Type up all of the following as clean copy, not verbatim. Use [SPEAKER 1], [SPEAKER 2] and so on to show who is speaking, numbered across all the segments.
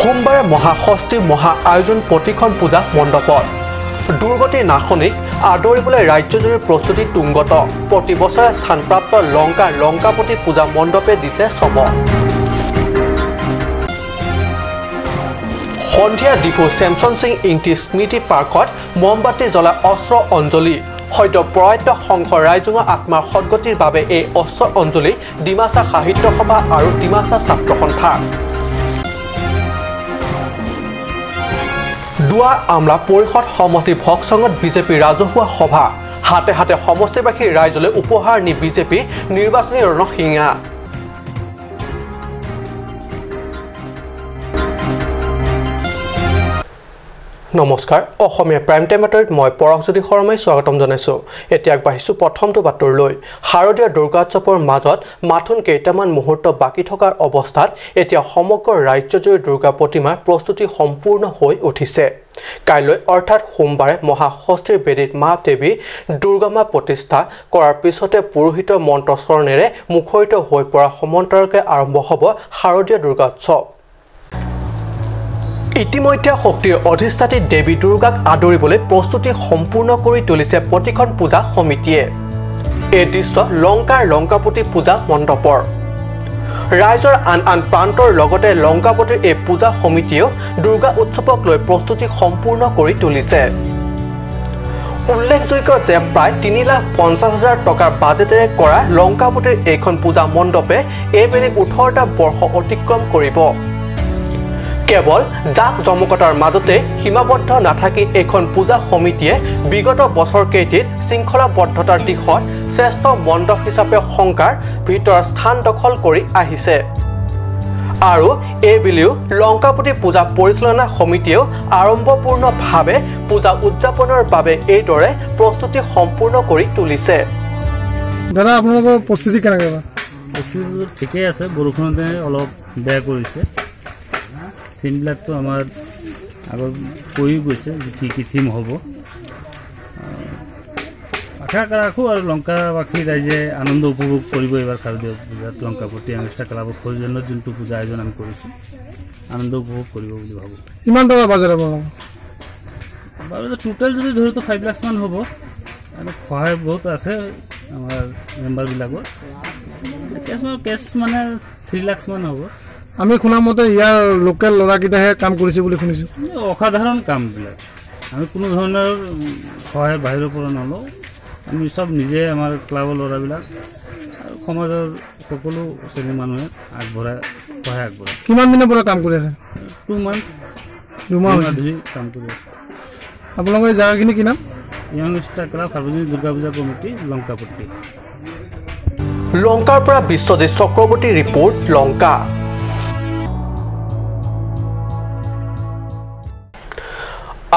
[SPEAKER 1] সোমবাৰে মহাষষ্ঠী মহা আয়োজন প্ৰতিখন পূজা মণ্ডপত। দুৰ্গতি নাশনিক আদৰিবলৈ ৰাজ্যজুৰি প্ৰস্তুতি তুংগত। প্ৰতি বছৰে স্থানপ্ৰাপ্ত লংকাৰ লংকাপতি পূজা মণ্ডপে দিছে চমক। সন্ধিয়া ডিফু চেমচন সিং ইংটি স্মৃতি পাৰ্কত মমবাতি জ্বলাই অস্ত্ৰ অঞ্জলি। সদ্য প্ৰয়াত শংকৰ ৰাইজুঙৰ আত্মাৰ সদগতিৰ বাবে এই অস্ত্ৰ অঞ্জলি ডিমাচা সাহিত্য সভা আৰু ডিমাচা ছাত্ৰ সন্থা। দুৱাৰ আমলা পৰিষদ সমষ্টিৰ ভকচঙত বিজেপিৰ ৰাজহুৱা সভা। হাতে হাতে সমষ্টিবাসী ৰাইজলৈ উপহাৰ নি বিজেপি নিৰ্বাচনী ৰণসিঙা। নমস্কাৰ, অসমীয়া প্ৰাইম টাইম বাতৰিত মই পৰশজ্যোতি শৰ্মাই স্বাগতম জনাইছোঁ। এতিয়া আগবাঢ়িছোঁ প্ৰথমটো বাতৰিলৈ। শাৰদীয় দুৰ্গোৎসৱৰ মাজত মাথোন কেইটামান মুহূৰ্ত বাকী থকাৰ অৱস্থাত এতিয়া সমগ্ৰ ৰাজ্যজুৰি দুৰ্গা প্ৰতিমাৰ প্ৰস্তুতি সম্পূৰ্ণ হৈ উঠিছে। কাইলৈ অৰ্থাৎ সোমবাৰে মহাষষ্ঠীৰ বেদীত মা দেৱী দুৰ্গা মা প্ৰতিষ্ঠা কৰাৰ পিছতে পুৰোহিতৰ মন্ত্ৰোচ্চাৰণেৰে মুখৰিত হৈ পৰা সমান্তৰালকৈ আৰম্ভ হ'ব শাৰদীয় দুৰ্গোৎসৱ। ইতিমধ্যে শক্তিৰ অধিষ্ঠাত্ৰী দেৱী দুৰ্গাক আদৰিবলৈ প্ৰস্তুতি সম্পূৰ্ণ কৰি তুলিছে প্ৰতিখন পূজা সমিতিয়ে। এই দৃশ্য লংকাৰ লংকাপতি পূজা মণ্ডপৰ। ৰাইজৰ আন আন প্ৰান্তৰ লগতে লংকাপতিৰ এই পূজা সমিতিয়েও দুৰ্গা উৎসৱক লৈ প্ৰস্তুতি সম্পূৰ্ণ কৰি তুলিছে। উল্লেখযোগ্য যে প্ৰায় 3,50,000 টকাৰ বাজেটেৰে কৰা লংকাপতিৰ এইখন পূজা মণ্ডপে এইবেলি 18টা বৰ্ষ অতিক্ৰম কৰিব। কেৱল জাক জমকতাৰ মাজতে সীমাবদ্ধ নাথাকি এইখন পূজা সমিতিয়ে বিগত বছৰকেইটিত শৃংখলাবদ্ধতাৰ দিশত শ্ৰেষ্ঠ মণ্ডপ হিচাপে শংকাৰ ভিতৰত স্থান দখল কৰি আহিছে। আৰু এইবেলিও লংকাপতি পূজা পৰিচালনা সমিতিয়েও আড়ম্বৰপূৰ্ণভাৱে পূজা উদযাপনৰ বাবে এইদৰে প্ৰস্তুতি সম্পূৰ্ণ কৰি তুলিছে।
[SPEAKER 2] দাদা, আপোনালোকৰ প্ৰস্তুতি কেনেকৈ?
[SPEAKER 3] প্ৰস্তুতি ঠিকেই আছে, বৰষুণতে অলপ বেয়া কৰিছে। থিমবিলাকতো আমাৰ আগত কৈও গৈছে যে কি কি থিম হ'ব। আশা ৰাখোঁ আৰু লংকাবাসী ৰাইজে আনন্দ উপভোগ কৰিব এইবাৰ শাৰদীয় পূজাত। লংকাপতি য়াংষ্টাৰ ক্লাবৰ সৌজন্যত যোনটো পূজা আয়োজন আমি কৰিছোঁ, আনন্দ উপভোগ কৰিব বুলি ভাবোঁ।
[SPEAKER 2] কিমান টকা বাজেট আপোনালোকৰ?
[SPEAKER 3] বাৰু টোটেল যদি ধৰোঁ 5 লাখমান হ'ব। আৰু সহায় বহুত আছে আমাৰ মেম্বাৰবিলাকৰ। কেছ মানে 3 লাখমান হ'ব।
[SPEAKER 2] আমি শুনা মতে ইয়াৰ লোকেল ল'ৰাকেইটাহে কাম কৰিছে বুলি শুনিছোঁ।
[SPEAKER 3] অসাধাৰণ কামবিলাক, আমি কোনো ধৰণৰ সহায় বাহিৰৰ পৰা নলওঁ। আমি চব নিজে আমাৰ ক্লাবৰ ল'ৰাবিলাক আৰু সমাজৰ সকলো শ্ৰেণীৰ মানুহে আগবঢ়াই সহায় আগবঢ়ায়।
[SPEAKER 2] কিমান দিনৰ পৰা কাম কৰি আছে?
[SPEAKER 3] 2 মান্থ।
[SPEAKER 2] দুমাহ
[SPEAKER 3] ধৰি কাম কৰি আছে।
[SPEAKER 2] আপোনালোকৰ এই জেগাখিনি কি নাম?
[SPEAKER 3] য়ং ষ্টাৰ ক্লাব, সাৰ্বজনীন দুৰ্গা পূজা কমিটি, লংকাপট্টি।
[SPEAKER 1] লংকাৰ পৰা বিশ্বজিৎ চক্ৰৱৰ্তী ৰিপৰ্ট, লংকা।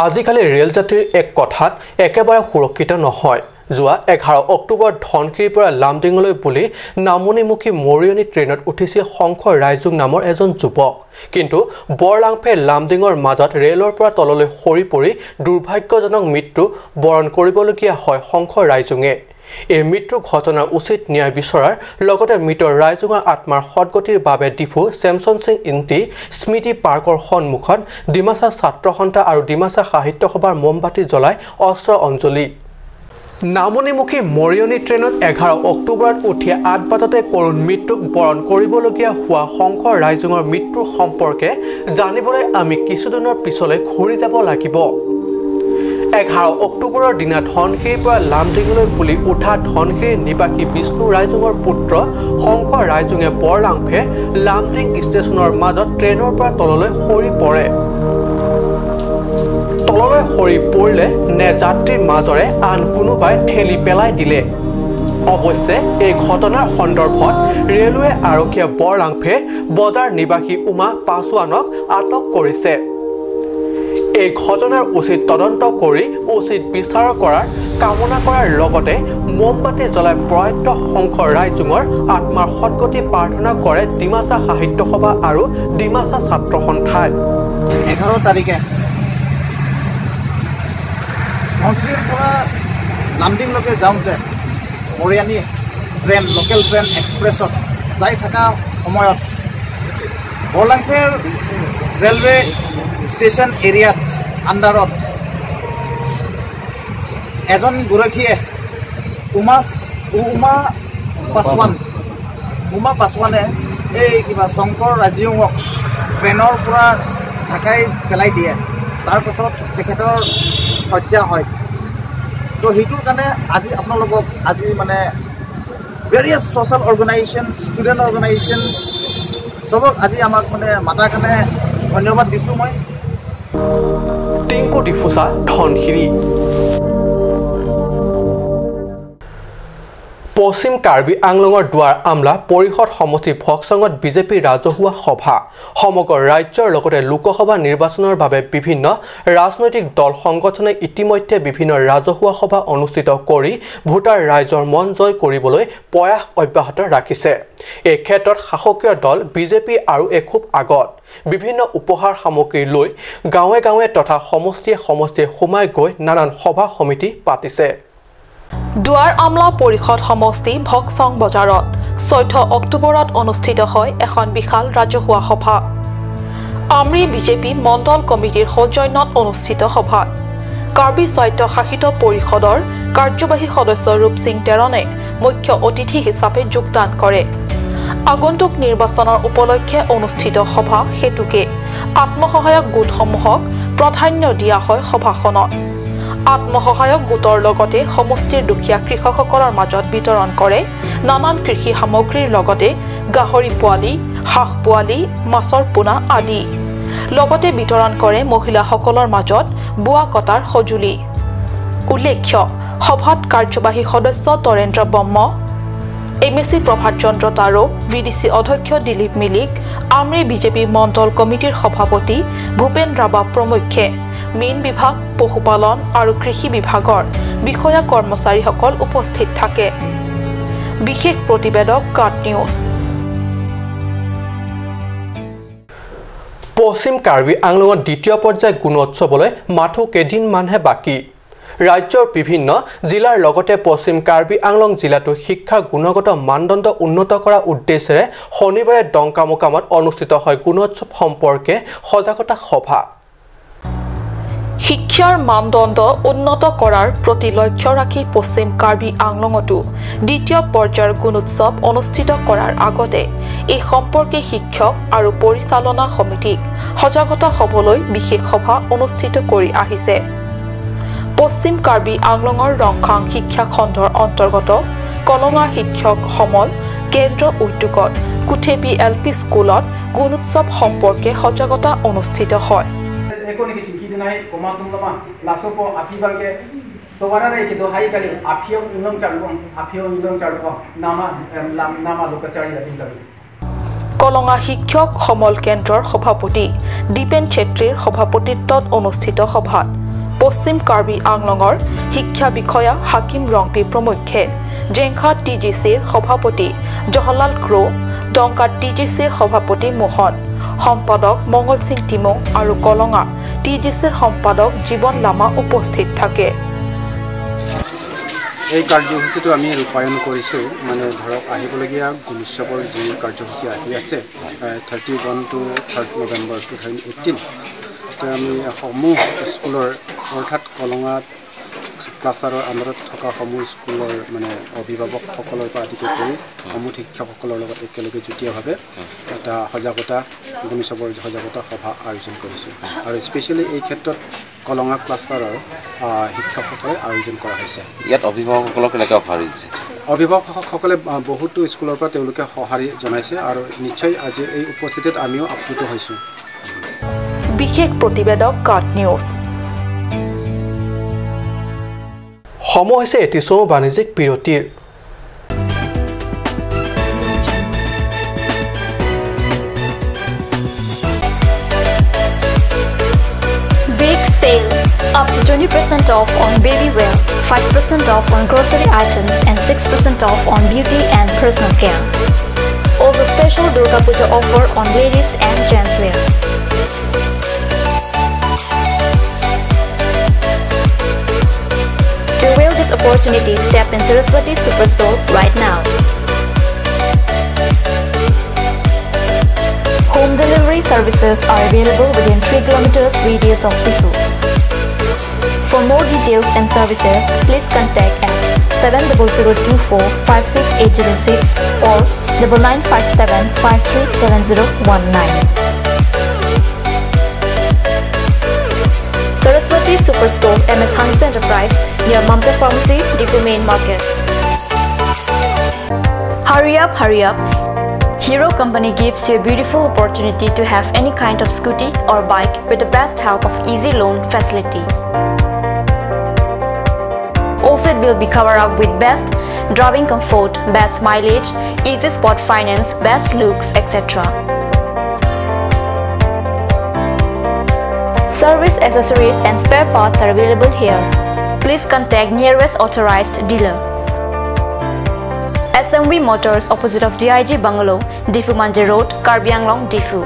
[SPEAKER 1] আজিকালি ৰেল যাত্ৰীৰ এক কথাত একেবাৰে সুৰক্ষিত নহয়। যোৱা 11 অক্টোবৰ ধনশিৰিৰ পৰা লামডিঙলৈ বুলি নামনিমুখী মৰিয়নি ট্ৰেইনত উঠিছিল শংকৰ ৰাইজুং নামৰ এজন যুৱক। কিন্তু বৰলাংফে লামডিঙৰ মাজত ৰেলৰ পৰা তললৈ সৰি পৰি দুৰ্ভাগ্যজনক মৃত্যু বৰণ কৰিবলগীয়া হয় শংকৰ ৰাইজুঙে। এই মৃত্যু ঘটনাৰ উচিত ন্যায় বিচৰাৰ লগতে মৃত ৰাইজুঙৰ আত্মাৰ সদগতিৰ বাবে ডিফু চেমচন সিং ইংটি স্মৃতি পাৰ্কৰ সন্মুখত ডিমাচা ছাত্ৰ সন্থা আৰু ডিমাচা সাহিত্য সভাৰ মমবাতি জ্বলাই অস্ত্ৰ অঞ্জলি। নামনিমুখী মৰিয়নি ট্ৰেইনত 11 অক্টোবৰত উঠি 8 বজাতে কৰুণ মৃত্যুক বৰণ কৰিবলগীয়া হোৱা শংকৰ ৰাইজুঙৰ মৃত্যুৰ সম্পৰ্কে জানিবলৈ আমি কিছুদিনৰ পিছলৈ ঘূৰি যাব লাগিব। 11 অক্টোবৰৰ দিনা ধনশিৰিৰ পৰা লামডিঙলৈ বুলি উঠা ধনশিৰি নিবাসী বিষ্ণু ৰাইজুঙৰ পুত্ৰ শংকৰ ৰাইজুঙে বৰলাংফে লামডিং ষ্টেচনৰ মাজত ট্ৰেইনৰ পৰা তললৈ সৰি পৰে। তললৈ সৰি পৰিলে নে যাত্ৰীৰ মাজৰে আন কোনোবাই ঠেলি পেলাই দিলে। অৱশ্যে এই ঘটনাৰ সন্দৰ্ভত ৰেলৱে আৰক্ষীয়ে বৰলাংফে বজাৰ নিবাসী উমা পাছোৱানক আটক কৰিছে। এই ঘটনাৰ উচিত তদন্ত কৰি উচিত বিচাৰ কৰাৰ কামনা কৰাৰ লগতে মোমবাতি জ্বলাই প্ৰয়াত শংকৰ ৰাইজুঙৰ আত্মাৰ সদগতি প্ৰাৰ্থনা কৰে ডিমাচা সাহিত্য সভা আৰু ডিমাচা ছাত্ৰ সন্থাই।
[SPEAKER 4] 11 তাৰিখে ধনশিৰিৰ পৰা লামডিংলৈকে যাওঁতে মৰিয়ানী ট্ৰেইন, লোকেল ট্ৰেইন এক্সপ্ৰেছত যাই থকা সময়ত বৰলাংফেৰ ৰেলৱে ষ্টেচন এৰিয়াত আণ্ডাৰত এজন গৰখীয়ে উমা উমা পাছৱান উমা পাছৱানে এই কিবা শংকৰ ৰাজিয়ঙক ট্ৰেইনৰ পৰা ঢাকাই পেলাই দিয়ে। তাৰপাছত তেখেতৰ হত্যা হয়। তো সেইটোৰ কাৰণে আজি আপোনালোকক আজি মানে various social organisation, student organisation চবক আজি আমাক মানে মাতাৰ কাৰণে ধন্যবাদ দিছোঁ মই।
[SPEAKER 1] টিংকু ডিফুচা, ধনশিৰি। পশ্চিম কাৰ্বি আংলঙৰ দুৱাৰ আমলা পৰিষদ সমষ্টিৰ ভকচঙত বিজেপিৰ ৰাজহুৱা সভা। সমগ্ৰ ৰাজ্যৰ লগতে লোকসভা নিৰ্বাচনৰ বাবে বিভিন্ন ৰাজনৈতিক দল সংগঠনে ইতিমধ্যে বিভিন্ন ৰাজহুৱা সভা অনুষ্ঠিত কৰি ভোটাৰ ৰাইজৰ মন জয় কৰিবলৈ প্ৰয়াস অব্যাহত ৰাখিছে। এই ক্ষেত্ৰত শাসকীয় দল বিজেপি আৰু এখোপ আগত বিভিন্ন উপহাৰ সামগ্ৰী লৈ গাঁৱে গাঁৱে তথা সমষ্টিয়ে সমষ্টিয়ে সোমাই গৈ নানান সভা সমিতি পাতিছে।
[SPEAKER 5] দুৱাৰ আমলা পৰিষদ সমষ্টি ভকচং বজাৰত 14 অক্টোবৰত অনুষ্ঠিত হয় এখন বিশাল ৰাজহুৱা সভা। আমৰি বিজেপি মণ্ডল কমিটিৰ সৌজন্যত অনুষ্ঠিত সভাত কাৰ্বি স্বায়ত্তশাসিত পৰিষদৰ কাৰ্যবাহী সদস্য ৰূপ সিং টেৰণে মুখ্য অতিথি হিচাপে যোগদান কৰে। আগন্তুক নিৰ্বাচনৰ উপলক্ষে অনুষ্ঠিত সভা হেতুকে আত্মসহায়ক গোটসমূহক প্ৰাধান্য দিয়া হয় সভাখনত। আত্মসহায়ক গোটৰ লগতে সমষ্টিৰ দুখীয়া কৃষকসকলৰ মাজত বিতৰণ কৰে নানান কৃষি সামগ্ৰীৰ লগতে গাহৰি পোৱালি, হাঁহ পোৱালি, মাছৰ পোনা আদি। লগতে বিতৰণ কৰে মহিলাসকলৰ মাজত বোৱা কটাৰ সঁজুলি। উল্লেখ্য, সভাত কাৰ্যবাহী সদস্য Tarendra Brahma, M A C Prabhat Chandra Taro, V D C অধ্যক্ষ দিলীপ মিলিক, আমৰি বিজেপি মণ্ডল কমিটিৰ সভাপতি ভূপেন ৰাভা প্ৰমুখ্যে মীন বিভাগ, পশুপালন আৰু কৃষি বিভাগৰ বিষয়া কৰ্মচাৰীসকল উপস্থিত থাকে। বিশেষ প্ৰতিবেদক কাট নিউজ।
[SPEAKER 1] পশ্চিম কাৰ্বি আংলঙত দ্বিতীয় পৰ্যায় গুণোৎসৱলৈ মাথো কেইদিনমানহে বাকী। ৰাজ্যৰ বিভিন্ন জিলাৰ লগতে পশ্চিম কাৰ্বি আংলং জিলাতো শিক্ষাৰ গুণগত মানদণ্ড উন্নত কৰাৰ উদ্দেশ্যেৰে শনিবাৰে ডংকামোকামত অনুষ্ঠিত হয় গুণোৎসৱ সম্পৰ্কে সজাগতা সভা।
[SPEAKER 5] শিক্ষাৰ মানদণ্ড উন্নত কৰাৰ প্ৰতি লক্ষ্য ৰাখি পশ্চিম কাৰ্বি আংলঙতো দ্বিতীয় পৰ্যায়ৰ গুণোৎসৱ অনুষ্ঠিত কৰাৰ আগতে এই সম্পৰ্কে শিক্ষক আৰু পৰিচালনা সমিতিক সজাগতা হ'বলৈ বিশেষ সভা অনুষ্ঠিত কৰি আহিছে। পশ্চিম কাৰ্বি আংলঙৰ ৰংখাং শিক্ষা খণ্ডৰ অন্তৰ্গত কলঙা শিক্ষক সমল কেন্দ্ৰ উদ্যোগত কুঠেপি এল পি স্কুলত গুণোৎসৱ সম্পৰ্কে সজাগতা অনুষ্ঠিত হয়। কলঙা শিক্ষক সমল কেন্দ্ৰৰ সভাপতি দীপেন চেত্ৰীৰ সভাপতিত্বত অনুষ্ঠিত সভাত পশ্চিম কাৰ্বি আংলঙৰ শিক্ষা বিষয়া হাকিম ৰংপি প্ৰমুখ্যে জেংখা টি জি চিৰ সভাপতি জহৰলাল ক্ৰ', ডংকা টি জি চিৰ সভাপতি মোহন, সম্পাদক মংগল সিং টিমং আৰু কলঙা টি জি চিৰ সম্পাদক জীৱন লামা উপস্থিত থাকে।
[SPEAKER 6] এই কাৰ্যসূচীটো আমি ৰূপায়ণ কৰিছোঁ, মানে ধৰক আহিবলগীয়া গুণোৎসৱৰ যি কাৰ্যসূচী আহি আছে 31 to 3 November 2018, আমি সমূহ স্কুলৰ অৰ্থাৎ কলঙাত ক্লাষ্টাৰৰ আণ্ডাৰত থকা সমূহ স্কুলৰ মানে অভিভাৱকসকলৰ পৰা আদি কৰি সমূহ শিক্ষকসকলৰ লগত একেলগে যুটীয়াভাৱে এটা সজাগতা গুণোৎসৱৰ সজাগতা সভা আয়োজন কৰিছোঁ। আৰু স্পেচিয়েলি এই ক্ষেত্ৰত কলঙা ক্লাষ্টাৰৰ শিক্ষকসকলে আয়োজন কৰা হৈছে।
[SPEAKER 7] ইয়াত অভিভাৱকসকলক কেনেকৈ সঁহাৰি দিছে?
[SPEAKER 6] অভিভাৱকসকলে বহুতো স্কুলৰ পৰা তেওঁলোকে সঁহাৰি জনাইছে আৰু নিশ্চয় আজি এই উপস্থিতিত আমিও আপ্লুত হৈছোঁ।
[SPEAKER 5] বিশেষ প্ৰতিবেদক কাট নিউজ।
[SPEAKER 1] সময় হৈছে এটি চমু বাণিজ্যিক বিৰতিৰ।
[SPEAKER 8] Big sale, up to 20% off on baby wear, 5% off on grocery items and 6% off on beauty and personal care. Also special Durga Puja offer on ladies and gents wear. To avail this opportunity, step in Saraswati Superstore right now. Home delivery services are available within 3 kilometers radius of Diphu. For more details and services, please contact at 70024 56806 or 9957 537019. Saraswati Superstore, MS Hans Enterprise, near Mamta Pharmacy, Diphu Main Market. Hurry up, hurry up. Hero Company gives you a beautiful opportunity to have any kind of scooty or bike with the best help of easy loan facility. Also, it will be covered up with best driving comfort, best mileage, easy spot finance, best looks, etc. Service accessories and spare parts are available here. Please contact nearest authorized dealer. SMV Motors, opposite of DIG Bungalow, Diphu Mandir Road, Karbi Anglong, Diphu.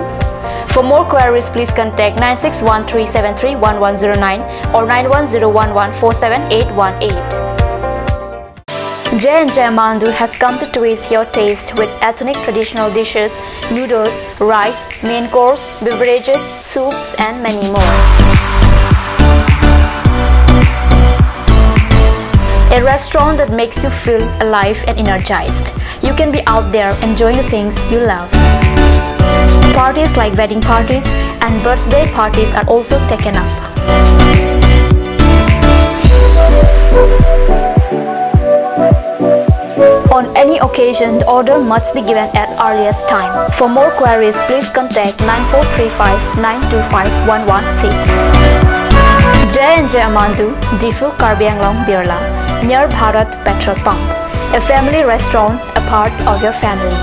[SPEAKER 8] For more queries, please contact 9613731109 or 9101147818. J&J Mandu has come to twist your taste with ethnic traditional dishes, noodles, rice, main course, beverages, soups and many more. A restaurant that makes you feel alive and energized. You can be out there enjoying the things you love. Parties like wedding parties and birthday parties are also taken up. On any occasion, the order must be given at earliest time. For more queries, please contact 9435 925 116. J&J Amandu, Diphu, Karbi Anglong, Birla, near Bharat Petrol Pump. A family restaurant, a part of your family.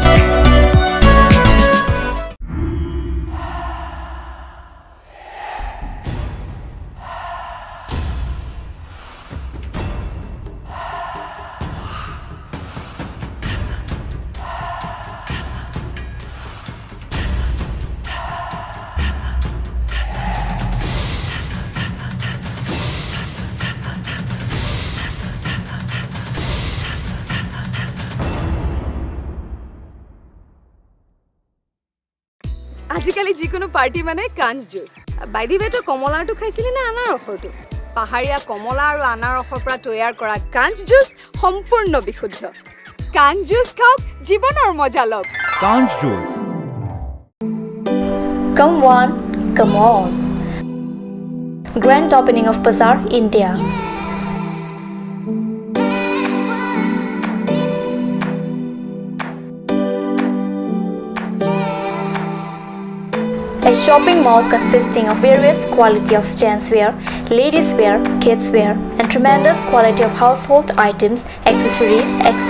[SPEAKER 9] আজিকালি যিকোনো party মানে কাঞ্চ juice. By the ৱে, তই কমলাৰটো খাইছিলি নে আনাৰসৰটো? পাহাৰীয়া কমলা আৰু আনাৰসৰ পৰা তৈয়াৰ কৰা কাঞ্চ জুচ সম্পূৰ্ণ বিশুদ্ধ। কাঞ্চ জুচ খাওক, জীৱনৰ মজা লওক।
[SPEAKER 10] কাঞ্চ juice.
[SPEAKER 8] Come one, come all. Grand opening of Bazaar India. A shopping mall consisting of various quality of gents wear, ladies wear, kids wear, and tremendous quality of household items, accessories, etc.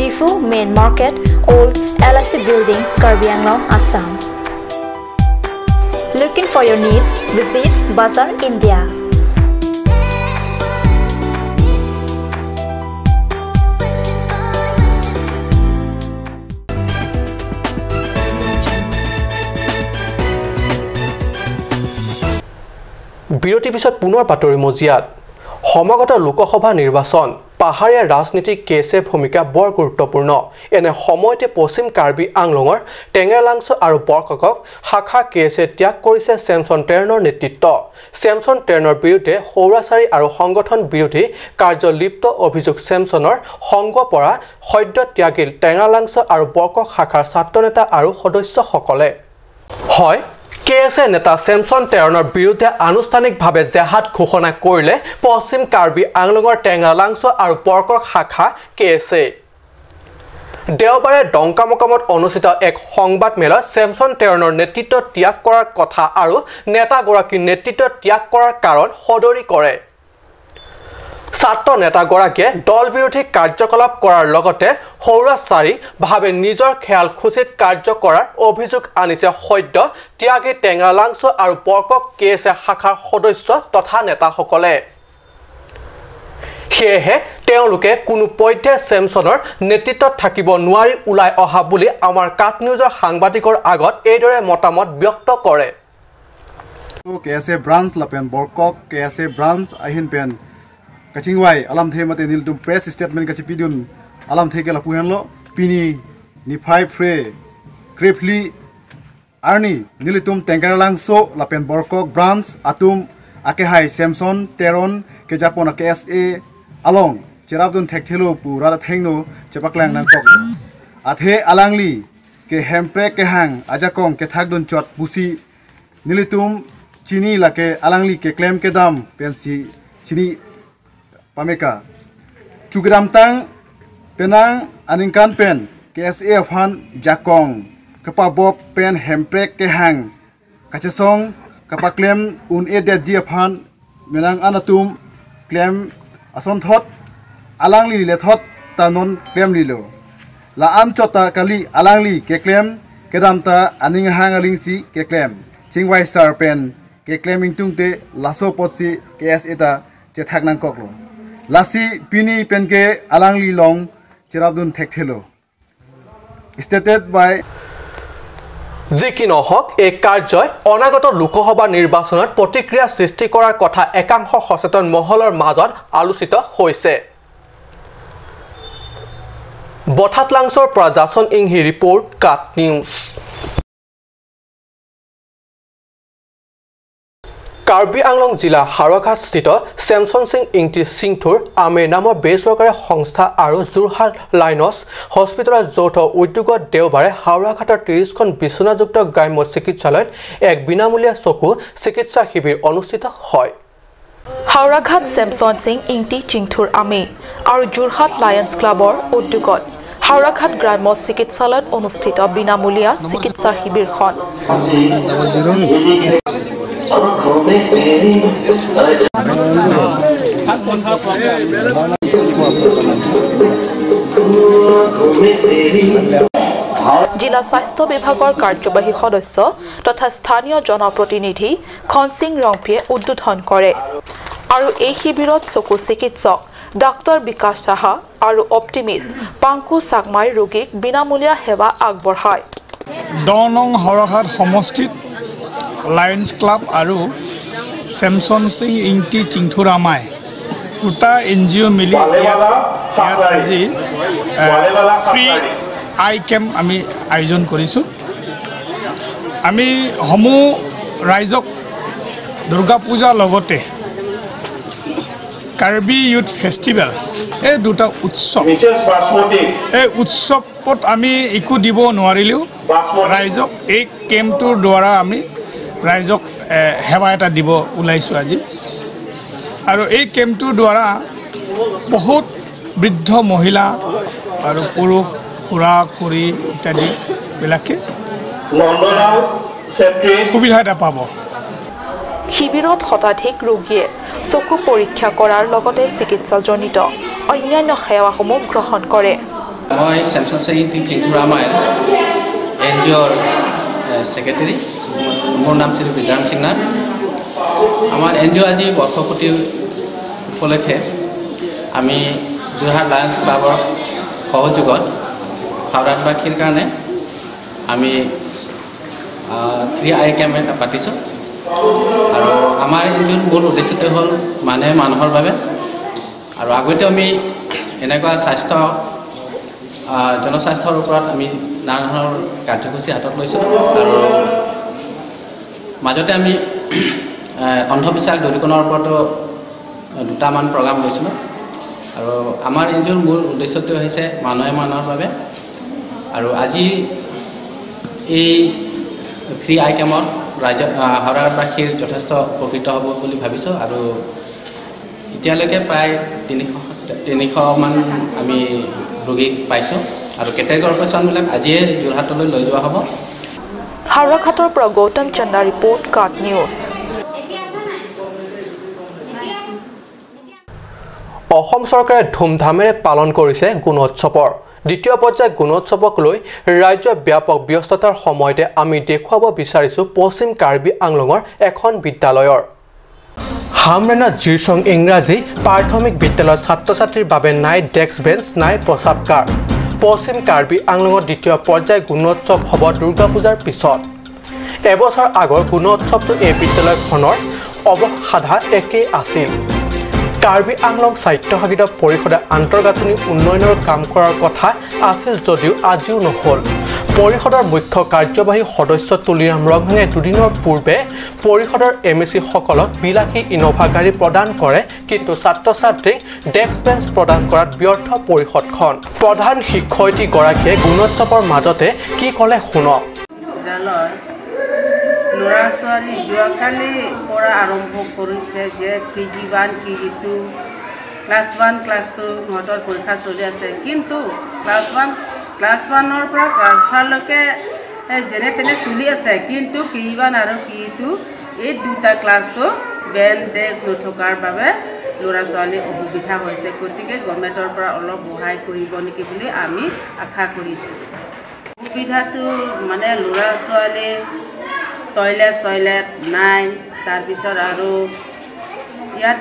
[SPEAKER 8] Diphu Main Market, Old LIC Building, Karbi Anglong, Assam. Looking for your needs? Visit Bazaar India.
[SPEAKER 1] বিৰতিৰ পিছত পুনৰ বাতৰি মজিয়াত। সমাগত লোকসভা নিৰ্বাচন, পাহাৰীয়া ৰাজনীতি কেছে ভূমিকা বৰ গুৰুত্বপূৰ্ণ। এনে সময়তে পশ্চিম কাৰ্বি আংলঙৰ টেঙেৰালাংছ আৰু বৰকক শাখা কেছে ত্যাগ কৰিছে চেমছন টেৰণৰ নেতৃত্ব। চেমছন টেৰণৰ বিৰুদ্ধে সৌৰাচাৰী আৰু সংগঠন বিৰোধী কাৰ্যলিপ্ত অভিযোগ চেমছনৰ সংগ পৰা সদ্য ত্যাগিল টেঙেৰালাংছ আৰু বৰকক শাখাৰ ছাত্ৰ নেতা আৰু সদস্যসকলে। হয়, কেএছএ নেতা চেমছন টেৰণৰ বিৰুদ্ধে আনুষ্ঠানিকভাৱে জেহাদ ঘোষণা কৰিলে পশ্চিম কাৰ্বি আংলঙৰ টেঙালাংছ আৰু বৰকক শাখা কেএছএ। দেওবাৰে ডংকামকামত অনুষ্ঠিত এক সংবাদমেলত চেমছন টেৰণৰ নেতৃত্ব ত্যাগ কৰাৰ কথা আৰু নেতাগৰাকীৰ নেতৃত্ব ত্যাগ কৰাৰ কাৰণ সদৰি কৰে। ছাত্ৰ নেতাগৰাকীয়ে দল বিৰোধী কাৰ্যকলাপ কৰাৰ লগতে সৌৰাচাৰীভাৱে নিজৰ খেয়াল খুচিত কাৰ্য কৰাৰ অভিযোগ আনিছে সদ্য ত্যাগী টেঙালাংছ আৰু বৰকক কেএছএ শাখাৰ সদস্য তথা নেতাসকলে। সেয়েহে তেওঁলোকে কোনো পধ্যে চেমছনৰ নেতৃত্বত থাকিব নোৱাৰি ওলাই অহা বুলি আমাৰ কাট নিউজৰ সাংবাদিকৰ আগত এইদৰে মতামত ব্যক্ত কৰে।
[SPEAKER 10] কেএছএ ব্ৰাঞ্চ লাপেন বৰকক কেএছএ ব্ৰাঞ্চ আহিন PAN kachingwai alam the mate niltum press statement kachi pidun alam the ke lapu henlo pini ni phai phre krepli arni nilitum tengkaralangso lapen borkok branch atum ake hai Samson Teron ke japon ke sa along cherabdun thekthelo pura thengno chepaklang nang kok athe alangli ke hempre ke hang ajakong ke thakdun chot pusi nilitum chini lake alangli ke claim ke dam pensi chini pameka chugram tang penang aningkan pen KSA fan jakong kapa bob pen hemprek ke hang kachesong kapa claim un e de ji fan menang anatum claim ason thot alangli le thot tanon claim lilo la am chota kali alangli ke claim kedamta aning hang aling si ke claim chingwai sar pen ke claiming tungte laso potsi KSA ta che thaknang koklo lasi pini penke alangli long cherabdun thekthelo stated by
[SPEAKER 1] যি কি নহওক, এই কাৰ্যই অনাগত লোকসভা নিৰ্বাচনত প্ৰতিক্ৰিয়া সৃষ্টি কৰাৰ কথা একাংশ সচেতন মহলৰ মাজত আলোচিত হৈছে। বঠাতলাংছৰ পৰা জাচন ইংহি ৰিপৰ্ট, কাট নিউজ। কাৰ্বি আংলং জিলা হাওৰাঘাটস্থিত চেমছন সিং ইংটি সিংথুৰ আমেৰ নামৰ বেচৰকাৰী সংস্থা আৰু যোৰহাট লাইনছ হস্পিটেলৰ যৌথ উদ্যোগত দেওবাৰে হাওৰাঘাটৰ 30খন বিচনাযুক্ত গ্ৰাম্য চিকিৎসালয়ত এক বিনামূলীয়া চকু চিকিৎসা শিবিৰ অনুষ্ঠিত হয়।
[SPEAKER 5] হাওৰাঘাট চেমছন সিং ইংটি চিংথুৰ আমে আৰু যোৰহাট লায়ন্স ক্লাবৰ উদ্যোগত হাওৰাঘাট গ্ৰাম্য চিকিৎসালয়ত অনুষ্ঠিত বিনামূলীয়া চিকিৎসা শিবিৰখন। জিলা স্বাস্থ্য বিভাগৰ কাৰ্যবাহী সদস্য তথা স্থানীয় জনপ্ৰতিনিধি খনসিং ৰংপিয়ে উদ্বোধন কৰে আৰু এই শিবিৰত চকু চিকিৎসক ডাক্তৰ বিকাশ সাহা আৰু অপ্টিমিষ্ট পাংকু চাকমাই ৰোগীক বিনামূলীয়া সেৱা আগবঢ়ায়।
[SPEAKER 11] 10 নং হাওৰাঘাট সমষ্টিত লায়ন্স ক্লাব আৰু চেমছন সিং ইংটি চিংথুৰামাই দুটা এন জি অ' মিলি ইয়াত আজি ফ্ৰী আই কেম্প আমি আয়োজন কৰিছোঁ। আমি সমূহ ৰাইজক দুৰ্গা পূজাৰ লগতে কাৰ্বি ইউথ ফেষ্টিভেল এই দুটা উৎসৱ, এই উৎসৱত আমি একো দিব নোৱাৰিলেও ৰাইজক এই কেম্পটোৰ দ্বাৰা আমি ৰাইজক সেৱা এটা দিব ওলাইছোঁ আজি। আৰু এই কেম্পটোৰ দ্বাৰা বহুত বৃদ্ধ মহিলা আৰু পুৰুষ খুৰা খুৰী ইত্যাদিবিলাকে সুবিধা এটা পাব।
[SPEAKER 5] শিবিৰত শতাধিক ৰোগীয়ে চকু পৰীক্ষা কৰাৰ লগতে চিকিৎসাজনিত অন্যান্য সেৱাসমূহ গ্ৰহণ কৰে।
[SPEAKER 12] মই চেমছন সিং চিংথুৰামাইৰ এন জি অ'ৰ ছেক্ৰেটাৰী। মোৰ নাম শ্ৰী বিদ্যাৰাম সিংনাথ। আমাৰ এন জি অ' আজি বৰ্ষপূৰ্তি উপলক্ষে আমি যোৰহাট লায়ন্স ক্লাবৰ সহযোগত হাওৰাঘাটবাসীৰ কাৰণে আমি ফ্ৰী আই কেম্প এটা পাতিছোঁ। আৰু আমাৰ এন জি অ'ৰ মূল উদ্দেশ্যটো হ'ল মানুহে মানুহৰ বাবে। আৰু আগতে আমি এনেকুৱা স্বাস্থ্য জনস্বাস্থ্যৰ ওপৰত আমি নানা ধৰণৰ কাৰ্যসূচী হাতত লৈছিলোঁ। আৰু মাজতে আমি অন্ধবিশ্বাস দূৰীকৰণৰ ওপৰতো দুটামান প্ৰগ্ৰাম লৈছিলোঁ। আৰু আমাৰ এন জি অ'ৰ মূল উদ্দেশ্যটো হৈছে মানুহে মানুহৰ বাবে। আৰু আজি এই ফ্ৰী আই কেম্পত ৰাজ্য হাওৰাঘাটবাসীৰ যথেষ্ট উপকৃত হ'ব বুলি ভাবিছোঁ। আৰু এতিয়ালৈকে প্ৰায় 300মান আমি ৰোগীক পাইছোঁ আৰু কেটেগৰী অপাৰেশ্যনবিলাক আজিয়ে যোৰহাটলৈ লৈ যোৱা হ'ব।
[SPEAKER 5] হাওৰাঘাটৰ পৰা গৌতম চন্দা ৰিপৰ্ট, কাট নিউজ।
[SPEAKER 1] অসম চৰকাৰে ধুমধামেৰে পালন কৰিছে গুণোৎসৱৰ দ্বিতীয় পৰ্যায়। গুণোৎসৱক লৈ ৰাজ্যৰ ব্যাপক ব্যস্ততাৰ সময়তে আমি দেখুৱাব বিচাৰিছোঁ পশ্চিম কাৰ্বি আংলঙৰ এখন বিদ্যালয়ৰ হামৰেনা জিৰচং ইংৰাজী প্ৰাথমিক বিদ্যালয়ৰ ছাত্ৰ ছাত্ৰীৰ বাবে নাই ডেস্ক বেঞ্চ, নাই প্ৰস্ৰাৱগাৰ। পশ্চিম কাৰ্বি আংলঙৰ দ্বিতীয় পৰ্যায় গুণোৎসৱ হ'ব দুৰ্গা পূজাৰ পিছত। এবছৰ আগৰ গুণোৎসৱটো এই বিদ্যালয়খনৰ অৱসাধা একেই আছিল। কাৰ্বি আংলং স্বায়ত্তশাসিত পৰিষদে আন্তঃগাঁথনি উন্নয়নৰ কাম কৰাৰ কথা আছিল যদিও আজিও নহ'ল। পৰিষদৰ মুখ্য কাৰ্যবাহী সদস্য তুলিৰাম ৰংহাঙে দুদিনৰ পূৰ্বে পৰিষদৰ এম এ চিসকলক বিলাসী ইন'ভা গাড়ী প্ৰদান কৰে, কিন্তু ছাত্ৰ ছাত্ৰীক ডেস্ক বেঞ্চ প্ৰদান কৰাত ব্যৰ্থ পৰিষদখন। প্ৰধান শিক্ষয়িত্ৰীগৰাকীয়ে গুণোৎসৱৰ মাজতে কি ক'লে শুনক।
[SPEAKER 13] ল'ৰা ছোৱালী যোৱাকালিৰ পৰা আৰম্ভ কৰিছে যে KG 1, KG 2, class 1, class 2 সিহঁতৰ পৰীক্ষা চলি আছে। কিন্তু ক্লাছ 1ৰ পৰা ক্লাছ 5লৈকে যেনে তেনে চলি আছে, কিন্তু KG 1 আৰু KG 2 এই দুটা ক্লাছটো বেঞ্চ ডেস্ক নথকাৰ বাবে ল'ৰা ছোৱালীৰ অসুবিধা হৈছে। গতিকে গভৰ্ণমেণ্টৰ পৰা অলপ সহায় কৰিব নেকি বুলি আমি আশা কৰিছোঁ। অসুবিধাটো মানে ল'ৰা ছোৱালী টয়লেট চয়লেট নাই, তাৰপিছত আৰু ইয়াত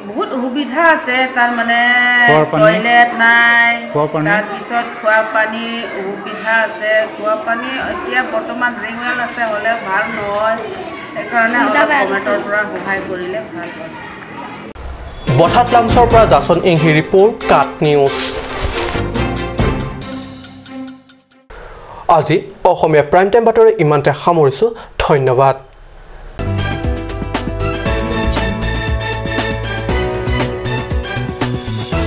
[SPEAKER 13] বহুত অসুবিধা আছে। তাৰমানে টয়লেট নাই, তাৰপিছত খোৱা পানী অসুবিধা আছে। খোৱা পানী এতিয়া বৰ্তমান ৰিংৱেল আছে, হ'লেও ভাল নহয়। সেইকাৰণে অলপ গভৰ্ণমেণ্টৰ পৰা সহায় কৰিলে ভাল হয়।
[SPEAKER 1] বঠাত লাংচৰ পৰা জাচন ইংহি ৰিপৰ্ট, কাট নিউজ। আজি অসমীয়া প্ৰাইম টাইম বাতৰি ইমানতে সামৰিছোঁ। ধন্যবাদ।